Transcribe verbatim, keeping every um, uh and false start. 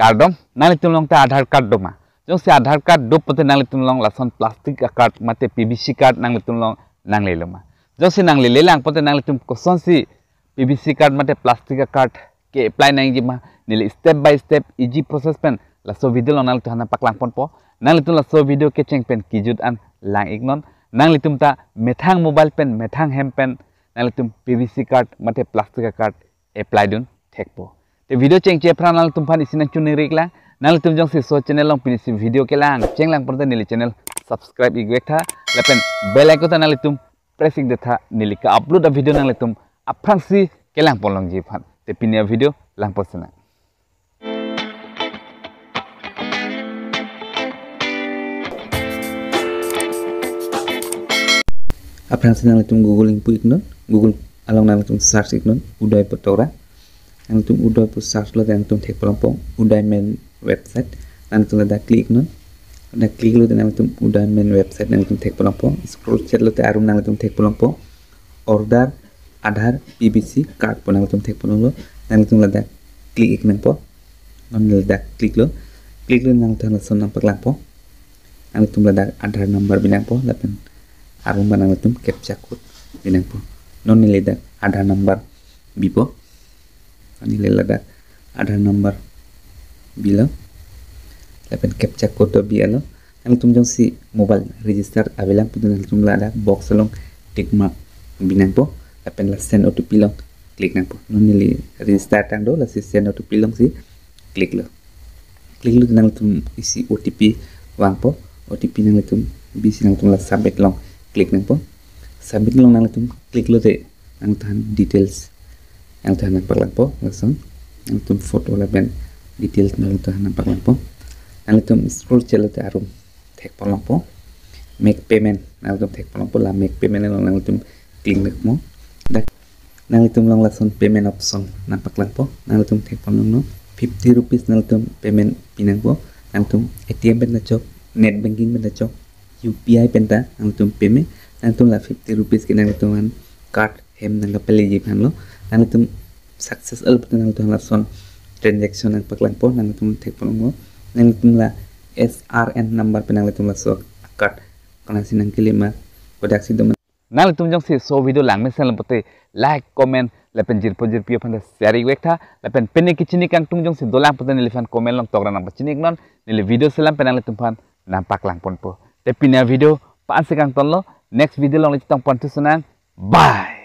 kardom, nanglitum along ta Aadhaar card doma? Jongsi Aadhaar card do pote nanglitum along lason plastic a-card mate P V C card nanglitum along nanglelo ma? Jongsi nanglelelang pote nanglitum kosonsi P V C card mate plastic a-card ke-apply nangji ma, neli step by step easy process pen laso video along nanglitum aphan nangpaklang ponpo. Nanglitum laso video kecheng pen kejut an lang iknon. Nanglitum ta methang mobile pen, methang hem pen nanglitum P V C card mate plastic a-card apply dun thekpo. Te video chengche aphrang nanglitum aphan isi nangchoningri iklang. Nanglitum jongsi laso channel along pinisi video kelang chenglang pote neli channel subscribe ik-ik tha, lapen bell icon ta nanglitum press ik-ik tha, neli ke-upload a-video nanglitum aphrangsi kelang pon longji aphan. Te pini a-video lang ponsi nang. Aphrangsi nanglitum Google ingpu iknon, Google along nanglitum search iknon, Uday pu tokra. Nanglitum Uday pu search lote nanglitum thek pon longpo Uday main website. Nanglitum ladak click iknon. Ladak click lote nanglitum Uday main website nanglitum thek pon longpo. Scroll chet lote arum nanglitum thek pon longpo order Aadhaar P V C card pu nanglitum thek pon longlo. Nanglitum ladak click ik nangpo. Non ladak click lo. Click lo, nanglitum lason nangpaklangpo. Nanglitum ladak Aadhaar number bi nangpo, lapen arum ba nanglitum captcha code bi nangpo. Non neli ladak Aadhaar number bipo. Neli ladak Aadhaar number bilo, lapen captcha code to bi-etlo. Nanglitum jongsi mobile register avelang pote nanglitum ladak box along tick mark bi nangpo, lapen la send O T P along click nangpo. Non neli register tang do, lasi send O T P alongsi click lo. Click lo, nanglitum isi O T P vangpo. O T P nanglitum bisi nanglitum la submit along click nangpo. Submit along nanglitum click lote nangthan details nangthan nangpaklangpo lason. Nangtum photo lapen details nangthan nangpaklangpo. Nangtum scroll chet lote arum thek pon longpo make payment, nangtum thek pon longpo. La make payment along nangtum click nangpo. Dak nangtum along lason payment option nangpaklangpo. Nangtum thek pon longlo, fifty rupees nangtum payment pi nangpo. Nangtum A T M pen ta chok, net banking pen ta chok, U P I pen ta nangtum payment. Nangtum la fifty rupees ke nangtum aphan card hem nangkapeleji aphan lo. Nangtum success al pote nangtum lason transaction nangpaklangpo. Nangtum thek pon longlo, nangtum la S R N number pen nangtum laso card konatsi nangkele ma, kodaksi do ma. Nanglitum jongsi laso video langmesen lo pote like, comment lapen jirpo jirpi aphan ta share ik-ik tha, lapen pine kechini kangtung jongsi dolang pote neliphan comment along tokra nangpachini iknon, neli video selam pen nanglitum aphan nangpaklang ponpo. Te pini a-video la-ansi kangtonlo, next video along le chetong pon thusi nang. Bye.